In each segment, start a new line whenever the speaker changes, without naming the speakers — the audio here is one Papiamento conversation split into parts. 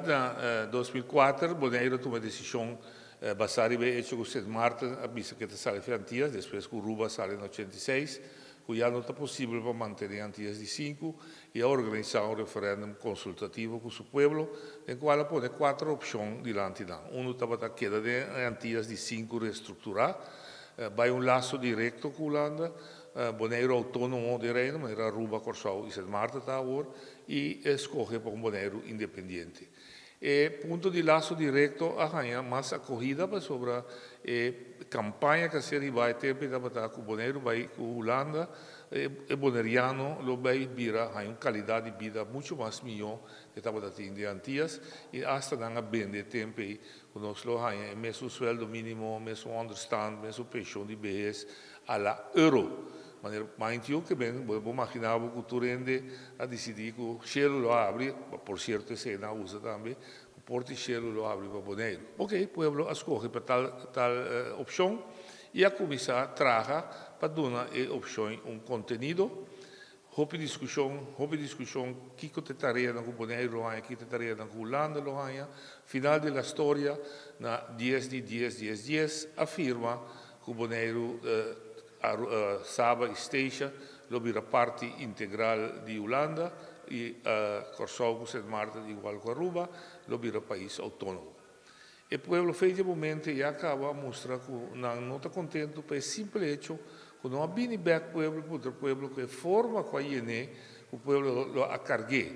Na 2004 Boneiru a tuma e desishon basá riba e echo ku Sint Maarten a bisa ku e ta sali for di Antias despues ku Aruba a sali na 86, ku ya no ta posibel pa mantené Antias di sinku i a organisá un referèndum konsultativo ku su pueblo den kual a pone kuater opshon dilanti nan. Unu tabata keda den e Antias di sinku restrukturá, bai un laso direkto ku Hulanda, Boneiru outónomo den Reino, manera Aruba, Kòrsou i Sint Maarten ta awor, i skohe pa un Boneiru independiente. E punto di laso direkto a haña mas akohida pasobra e kampaña ku a ser hibá e tempu ei tabata ku Boneiru bai ku Hulanda, e boneriano lo bai bira haña un kalidat di bida muchu mas mihó ku e tabata tin den Antias i asta nan a bende e tempu ei ku nos lo haña e mesun sueldo mínimo, mesun ònderstand, mesun penshon di behes a la euro. Manera Maintio ke ben, bo por magina bo ku tur hende a disidí ku shelu lo habri, por sierto esei nan a usa tambe, ku porta di shelu lo habri pa Boneiru. Oke, pueblo a skohe pa tal tal opshon i a kuminsá traha pa duna e opshon un kontenido. Hopi diskushon, hopi diskushon kiko ta e tareanan ku Boneiru lo haña, kiko ta e tareanan ku Hulanda lo haña. Final di la storia, na dies di dies dies dies a firma ku Boneiru Saba i Statia lo bira parti integral di Hulanda i Kòrsou ku Sint Maarten igual ku Aruba lo bira pais outónomo. E pueblo fe dje momente ya kaba a mustra ku nan no ta kontentu pa e simpel hecho ku no a bini bèk pueblo puntra pueblo ku e forma ku a yen'é ku pueblo lo a karg'é.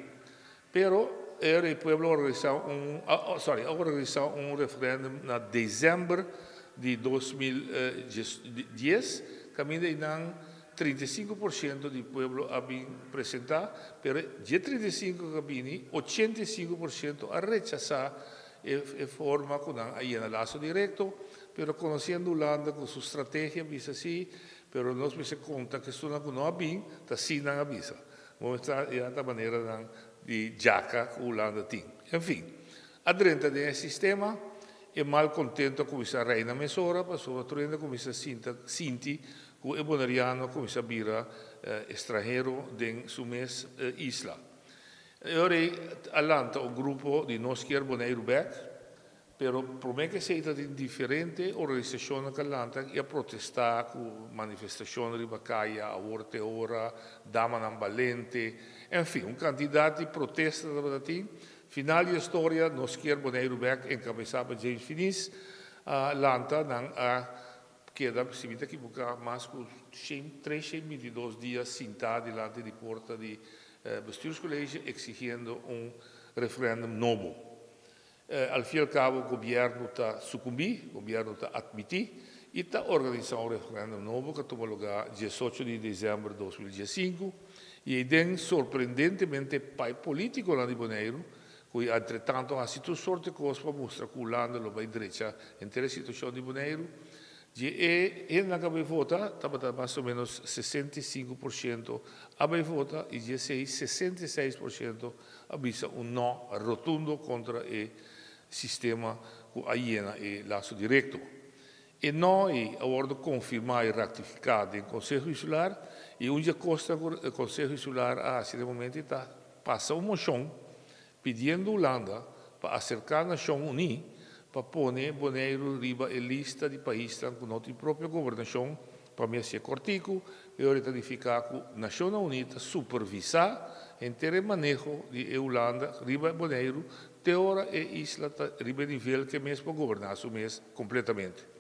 Pero e pueblo a organisá un sorry a organisá un referèndum na desèmber di 2010 kaminda einan 35% di pueblo a bin presentá, pero dje 35 ku a bini 85% a rechasá e forma ku nan a yena laso direkto, pero konosiendo Hulanda ku su strategia bisa si, pero nos mester konta ku esunnan ku no a bin ta si nan a bisa. Bo mester ya ta maneranan di djaka ku Hulanda tin. En fin, a drenta den e sistema, e malkontento a kuminsá reina mesora pasobra tur hende a kuminsá sinta sinti ku e boneriano a kuminsá bira estranhero den su mes isla. E ora ei a lanta un grupo di Nos Kier Boneiru Bèk. Pero promé ku esei ta tin diferente organisashonnan ku a lanta i a protestá ku manifestashon riba kaya, Awor te Ora, Damanan Balente, enfin un kantidat di protesta tabata tin. Final di e storia, Nos Kier Boneiru Bèk enkabesá pa James Finies a lanta, nan a keda, si mi ta ekiboká, mas ku shen 322 dia sintá dilanti di porta di Bestuurscollege eksigiendo un referèndum nobo. Al fin y al cabo gobierno ta sucumbi, gobierno ta admiti y ta organisa un referendum nobo cu a tuma lugar 18 di december 2015 y eyden sorprendentemente pa e politiconan di Boneiru cu entretanto a haci tur soort di cos pa mustra cu Hulanda lo bay drecha henter e situacion di Boneiru. Dje e hendenan cu a bay vota tabata mas o menos 65% a bay vota y dje esey 66% a bisa un no rotundo kontra e sistema ku a yena e laso direkto. E no ei a wòrdu konfirmá i ratifiká den Konseho Insular i un dje kosnan ku e Konseho Insular a hasi den e momento ei ta pasa un moshon pidiendo Hulanda pa aserká Nashon Uní pa pone Boneiru riba e lista di paisnan ku no tin propio gobernashon. Pa mi hasié kòrtiku, e ora ta nifiká ku Nashonnan Uní ta supervisá henter e maneho di e Hulanda riba Boneiru te ora e isla ta riba e nivel ku e mes por goberná su mes kompletamente.